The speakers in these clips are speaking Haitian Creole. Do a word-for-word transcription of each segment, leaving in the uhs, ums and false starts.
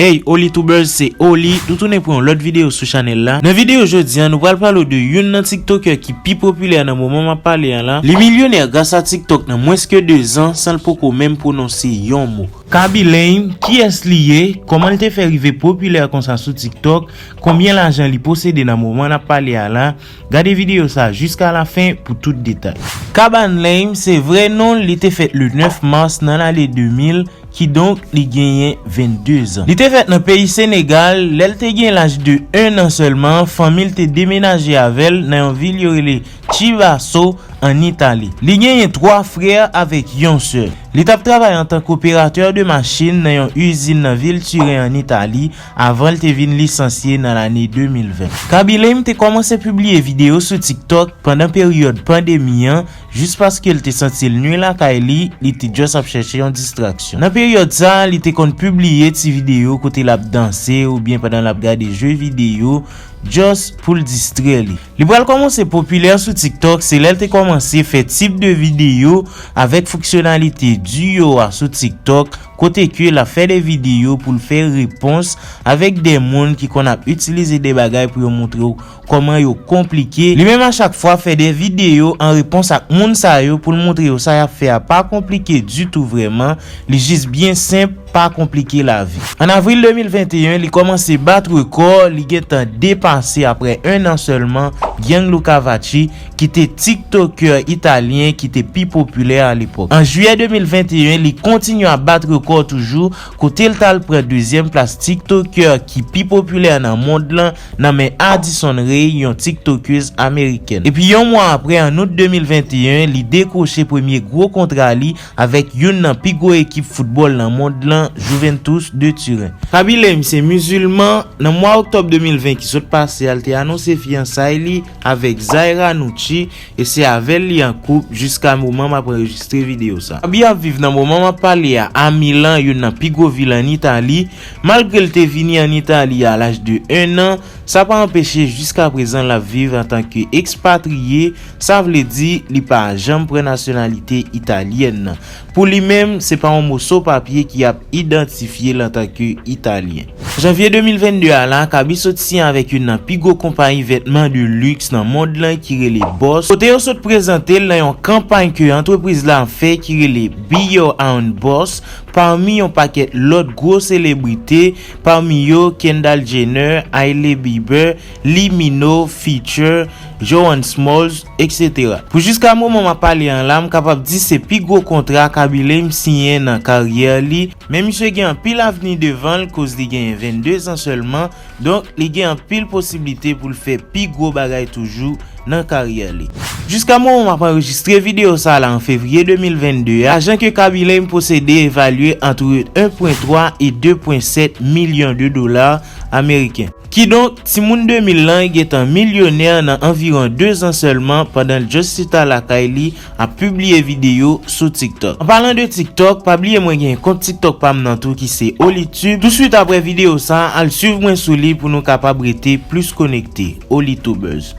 Hey, Oli Tubers, se Oli, nou tounen pou yon lòt videyo sou chanèl la. Nan videyo jodi a, nou pral pale w de youn nan TikToker ki pi popilè nan moman m ap pale a la. Li milyonè gras a TikTok nan mwens ke de zan san l poko menm pwononse yon mo. Kaby Lame, kiyès li ye, kòman l te fè rive popilè konsa sou TikTok, konbyen lajan li posede nan moman n ap pale a la, gade videyo sa jiska lafen pou tout detay. Kaban Lame, se vrè non l, li te fèt le nèf mas nan lane de mil, kidonk li genyen vennde zan. Li te fèt nan peyi Senegal, lè l te gen laj de en an sèlman, fanmi l te demenaje avè l nan yon vil yo rele Chivasso, ann Itali. Li genyen twa frè avèk yon sè. Li t ap travay antanke operatè de machin nan yon izin nan vil Tiren, ann Itali, avan l te vin lisansye nan lane de mil ven. Kaby Lame te kòmanse pibliye videyo sou TikTok pandan peryòd pandemi an, jis paske l te santi l nwi lakay li, li te just ap chèche yon distraksyon. Nan peryòd sa a, li te konn pibliye ti videyo kote l ap danse oubyen pandan l ap gade jwe videyo, just pou l distrè li. Li pral kòmanse popilè sou TikTok, se lè l te kòmanse fè tip de videyo avèk fonksyonalite Duo a sou TikTok, kote ke l ap fè de videyo pou l fè repons avèk de moun ki konn ap itilize de bagay pou yo montre w kòman yo konplike. Li menm a chak fwa fè de videyo an repons ak moun sa yo pou l montre yo sa y ap fè a pa konplike ditou vrèman, li jis byen senp, pa konplike lavi. An avril de mil venteyen, li kòmanse bat rekò, li gentan depase apre en an sèlman Gianluca Vacchi, ki te TikToker italyen ki te pi popilè a lepòk. An jiyè de mil venteyen, li kontinye ap bat rekò toujou, kote l t al pran dezyèm plas TikToker ki pi popilè nan mond lan nan men Addison Rae, yon TikTokez amerikèn. Epi yon mwa apre, an out de mil venteyen, li dekwoche premye gwo kontra li avèk youn nan pi gwo ekip foutbòl nan mond lan, Juventus de Turin. Kaby Lame se mizilman. Nan mwa oktòb de mil ven ki sot pase a, l te anonse fiyansay li avèk Zaira Nucci, e se avè l li an koup jiska moman m ap anrejistre videyo sa. Kaby ap viv nan moman m ap pale a, a Milan, youn nan pi gwo vil ann Itali. Malgre l te vini ann Itali a laj de en an, sa pa anpeche jiska prezan l ap viv antanke ekspatriye, sa vle di li pa janm pran nasyonalite italyèn nan. Pou li menm, se pa yon moso papye ki ap idantifye l antanke Italyen. Janvye de mil vennde a la, Kaby sot siyen avèk youn nan pi gwo konpayi vètman de liks nan mond lan ki rele Boss, kote yo sot prezante l nan yon kanpay ke antrepriz la ap fè ki rele Be Your Own Boss, pami yon pakèt lòt gwo selebrite, pami yo Kendall Jenner, Hailey Bieber, Lee Min-ho, Future, Jordin Smalls, et cetera. Pou jiska moman m ap pale an la, m kapab di se pi gwo kontra Kaby Lame siyen nan karyè li, men misye gen anpil avni devan l koz li genyen vennde zan sèlman, donk li gen anpil posiblite pou l fè pi gwo bagay toujou nan karyè li. Jiska moman m ap anrejistre videyo sa la an fevriye de mil vennde a, lajan ke Kaby Lame posede evalye antre en pwen twa e de pwen sèt milyon de dola ameriken. Kidonk, timoun de mil lan gentan milyonè nan anviwon de zan sèlman pandan l just chita lakay li ap pibliye videyo sou TikTok. An palan de TikTok, pa bliye mwen gen kont TikTok pa m nan tou ki se Olitube. Touswit apre videyo sa, al swiv mwen sou li pou nou kapab rete plis konekte. Olitubers.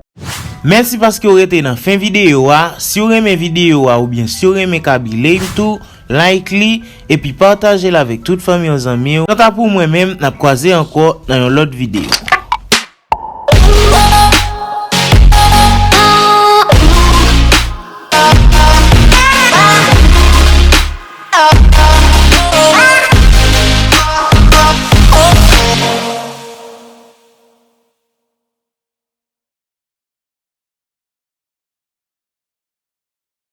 Mèsi paske w rete nan fen videyo a. Si w renmen videyo a oubyen si w renmen Kaby Lame tou, like li, epi pataje l avèk tout fanmi w, zanmi w. Kanta pou mwen menm, n ap kwaze ankò nan yon lòt videyo.